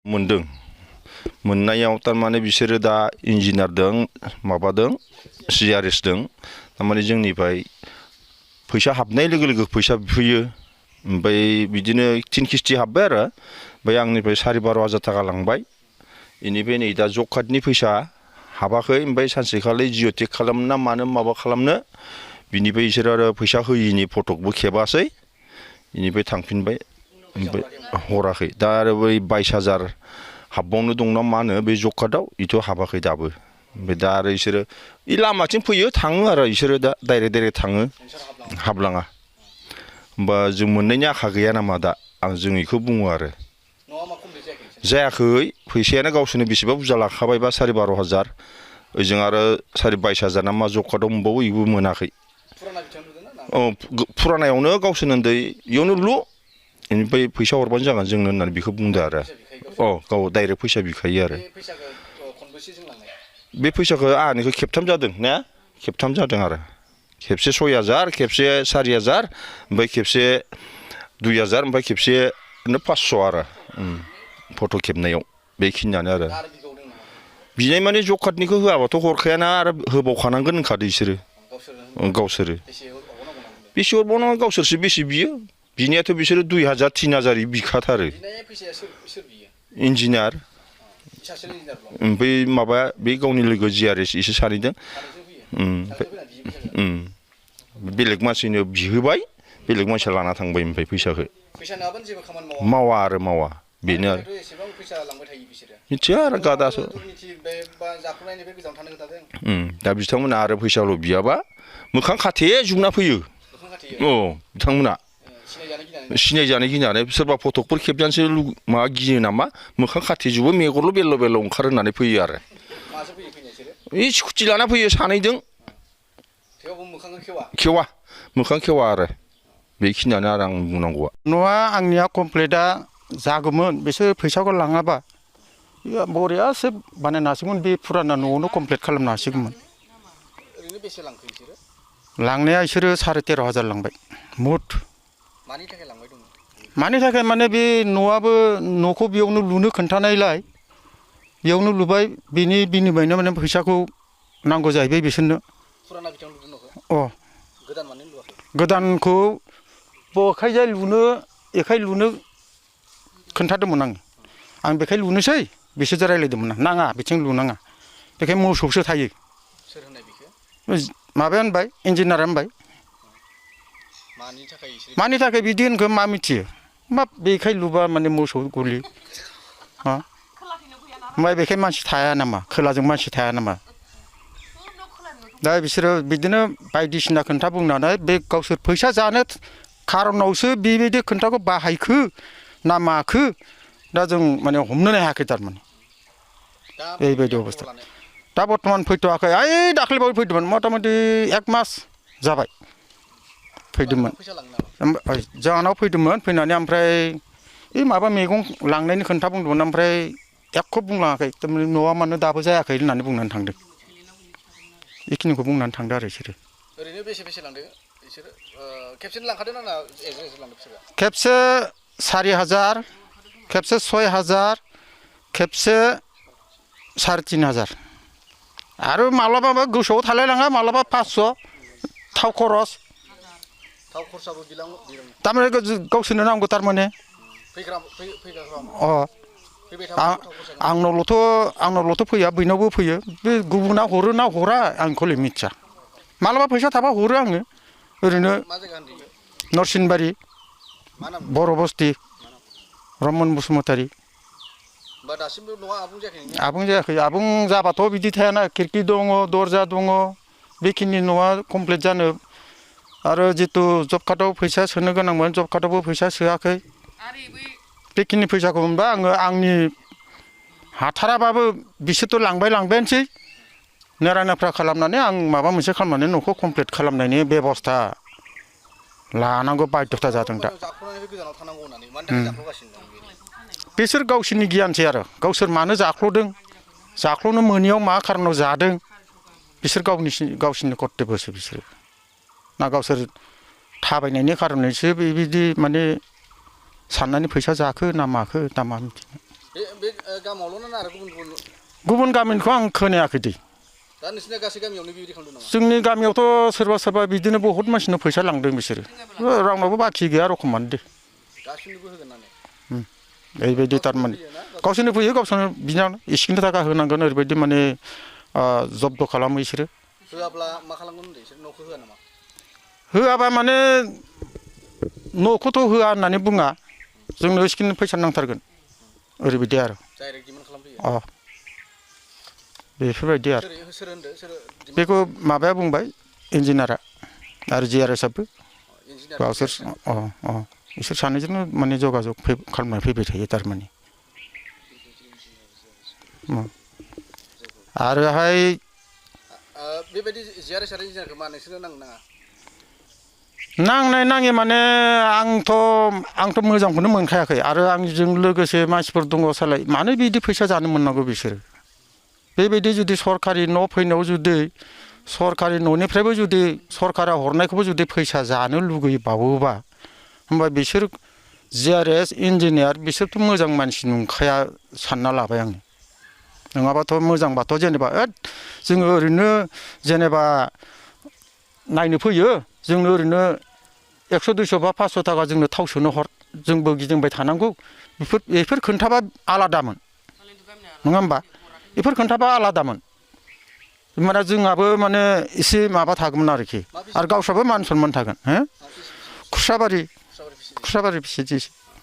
मोनदों मोननायाव तारमाने बिसोरो दा इन्जिनियार दों माबादों CRS दों तारमाने जोंनिफ्राय फैसा हाबनाय लोगो लोगो फैसा फैयो ओमफ्राय बिदिनो 3 किस्ति हाबबाय आरो ओमफ्राय आंनिफ्राय 12,500 थाखा लांबाय इनिफ्राय नै दा जब कार्डनि फैसा हाबाखै ओमफ्राय सानसेखालि जिअ'टेक खालामनो मानो माबा खालामनो बिनिफ्राय बिसोर आरो फैसा होयिनि फटकबो खेबासै इनिफ्राय थांफिनबाय ओमफ्राय हराखै दा आरो बै 22,000 हाबबावनो दं ना मा होनो बे जब कार्डआव इथ' हाबाखै दाबो ओमफ्राय दा आरो बिसोरो इ लामाथिं फैयो थाङो आरो बिसोरो दा डाइरेक्ट थाङो हाबलाङा होमबा जों मोननायनि आखा गैया नामा दा जों बेखौ बुङो आरो जायाखै फैसायानो गावसोरनो बेसेबा बुरजा लाखाबायबा 12,500 ओजों आरो 22,000 ना मा जब कार्डआव मोनबावो इबो मोनाखै फुरानायावनो गावसोरनो होनदों इयावनो लु इनिफ्राय फैसा हरबानो जागोन जोंनो होननानै बेखौ बुंदो आरो गाव डाइरेक्ट फैसा बिखायो आरो बे फैसाखौ आंनिखौ खेबथाम जादों ना खेबथाम जादों आरो खेबसे 6,000 खेबसे 4,000 ओमफ्राय खेबसे 2,000 ओमफ्राय खेबसे 500 आरो फट' खेबनायाव बेखिनियानो आरो बिनाय माने जब कार्डनिखौ होआबाथ' हरखायाना आरो होबावखानांगोन होनखादो बिसोरो गावसोरो बेसे हरबावनांगौ गावसोरसो बेसे बियो बिनियाथ' बिसोरो 2,000 3,000 बिखाथारो इन्जिनियार ओमफ्राय माबा बे गावनि लोगो GRS इसोर सानैदों बेलेग मानसिनो बिहोबाय बेलेग मानसिया लाना थांबाय ओमफ्राय फैसाखौ मावा आरो मावा बेनो आरो मिथिया आरो गादासो दा बिथांमोना आरो फैसाल' बियाबा मोखां खाथे जुगना फैयो बिथांमोना सिनायजानो गिनानै सोरबा फटकफोर खेबजानोसो माबा गियो नामा मोखां खाथेजोबो मेगनल' बेल्ल' बेल्ल' ओंखारो होननानै फैयो आरो ओइ स्कुटि लाना फैयो सानैजों खेवा मोखां खेवा आरो बेखिनियानो आरो आं बुंनांगौआ न'आ आंनिया कमप्लिटआ जागौमोन बिसोर फैसाखौ लाङाबा बरियासो बानायनो बे फुराना न'आवनो कमप्लिट खालामनो हासिगौमोन लांनाया बिसोरो 13,500 लांबाय मुथ मानि थाखाय माने बे न'खौ बेयावनो लुनो खोन्थानायलाय बेयावनो लुबाय बिनि बिनिफ्रायनो माने फैसाखौ नांगौ जाहैबाय बिसोरनो गोदानखौ बखायजाय एखाय लुनो खोन्थादोंमोन आं बेखाय लुनोसै बिसोरजों रायज्लायदोंमोन नाङा बिथिं लुनाङा बेखाय मोसौसो थायो माबाया होनबाय इन्जिनियारा होनबाय मानि थाखाय बिदि होनखो मा मिथियो मा बेखाय लुबा माने मोसौ गलि ओमफ्राय बेखाय मानसि थाया नामा खोलाजों मानसि थाया नामा दा बिसोरो बिदिनो बायदिसिना खोन्था बुंनानै बे गावसोर फैसा जानो खारनावसो बेबायदि खोन्थाखौ बाहायखो ना माखो दा जों माने हमनोनो हायाखै थारमाने बेबायदि अबस्था दा बर्थमान फैथ'वाखै दाख्लैबावै फैदोंमोन मथा मथि 1 मास जाबाय फैदोंमोन जोंहानाव फैदोंमोन फैनानै ओमफ्राय माबा मैगं लांनायनि खोन्था बुंदोंमोन ओमफ्राय एख' बुंलाङाखै थारमाने न'आ मानो दाबो जायाखै होननानै बुंनानै थांदों बेखिनिखौ बुंनानै थांदों आरो बिसोरो ओरैनो बेसे लांदों बिसोरो खेबसेनो लांखादों ना लांदों बिसोरो खेबसे 4,000 खेबसे 6,000 खेबसे 3,500 आरो माब्लाबा गोसोआव थालायलाङा माब्लाबा 500 थाव खरसाबो थारमाने गावसोरनो नांगौ थारमाने आंनावल'थ' फैया बैनावबो फैयो बे गुबुना हरो ना हरा आं बेखौलाय मिथिया माब्लाबा फैसा थाबा हरो आङो ओरैनो नरसिनबारि बर' बस्ति रमन बसुमतारी आबुं जायाखै आबुं जाबाथ' बिदि थायाना खिरखि दङ दरजा दङ बेखिनि न'आ कमप्लिट जानो आरो जितु जब कार्डआव फैसा सोनो गोनांमोन जब कार्डआवबो फैसा सोआखै बेखिनि फैसाखौ मोनबा आङो आंनि हाथाराबाबो बिसोरथ' लांबायानोसै नेरा नेफ्रा खालामनानै आं माबा मोनसे खालामनानै न'खौ कमप्लिट खालामनायनि बेबस्था लानांगौ बाध्यता जादों दा बिसोर गावसोरनि गियानसै आरो गावसोर मानो जाख्ल'नो मोनियाव मा खारनाव जादों बिसोर गावसोरनि कर्तब्यसो बिसोरो ना गावसोर थाबायनायनि खारनैसो बेबायदि माने साननानै फैसा जाखो ना माखो दा मा मिथिनो बे गामावल' ना आरो गुबुन गुबुन गुबुन गामिनिखौ आं खोनायाखै दे दा नोंसिना गासै गामियावनो बेबायदि खालामदों नामा जोंनि गामियावथ' सोरबा सोरबा बिदिनो बहुत मानसिनो फैसा लांदों बिसोरो रावनावबो बाखि गैया रखमानो दे गासिनोबो होगोन नालाय ओरैबायदि थारमाने गावसोरनो फैयो गावसोरनो बिनानै इसिखिनि थाखा होनांगोन ओरैबायदि माने जब्द खालामो बिसोरो होआब्ला मा खालामगोन होनदों बिसोर न'खौ होआ नामा होआबा माने न'खौथ' होआ होननानै बुङा जोंनो इसिखिनि फैसा नांथारगोन ओरैबायदि आरो डाइरेक्ट डिमान्ड खालामफैयो बेफोरबायदि आरो सोर होनदों सोर बेखौ माबाया बुंबाय इन्जिनियारा आरो जिआरएसआबो इन्जिनियार गावसोर बिसोर सानैजोंनो माने जगाजग खालामनानै फैबाय थायो थारमाने आरोहाय बेबायदि जिआरएस आरो इन्जिनियारखौ मा नोंसोरनो नांनो नाङा नांनाय नाङि माने आंथ' मोजांखौनो मोनखायाखै आरो आंजों लोगोसे मानसिफोर दङ सालाय मानो बिदि फैसा जानो मोननांगौ बिसोरो बेबायदि जुदि सरकारि न' फैनायाव जुदि सरकारि न'निफ्रायबो जुदि सरकारा हरनायखौबो जुदि फैसा जानो लुगैबावोबा होमबा बिसोर जिआरएस इन्जिनियार बिसोरथ' मोजां मानसि नंखाया सानना लाबाय आङो नङाबाथ' मोजांबाथ' जेनेबा जोङो ओरैनो जेनेबा नायनो फैयो जोंनो ओरैनो 100 200 बा 500 थाखा जोंनो थाव सोनो हर जोंबो गिदिंबाय थानांगौ बेफोर खोन्थाबा आलादामोन नङा होमबा बेफोर खोन्थाबा आलादामोन माने जोंहाबो माने एसे माबा थागौमोन आरोखि आरो गावस्राबो मान सनमान थागोन हो खुस्राबारि फिसिदि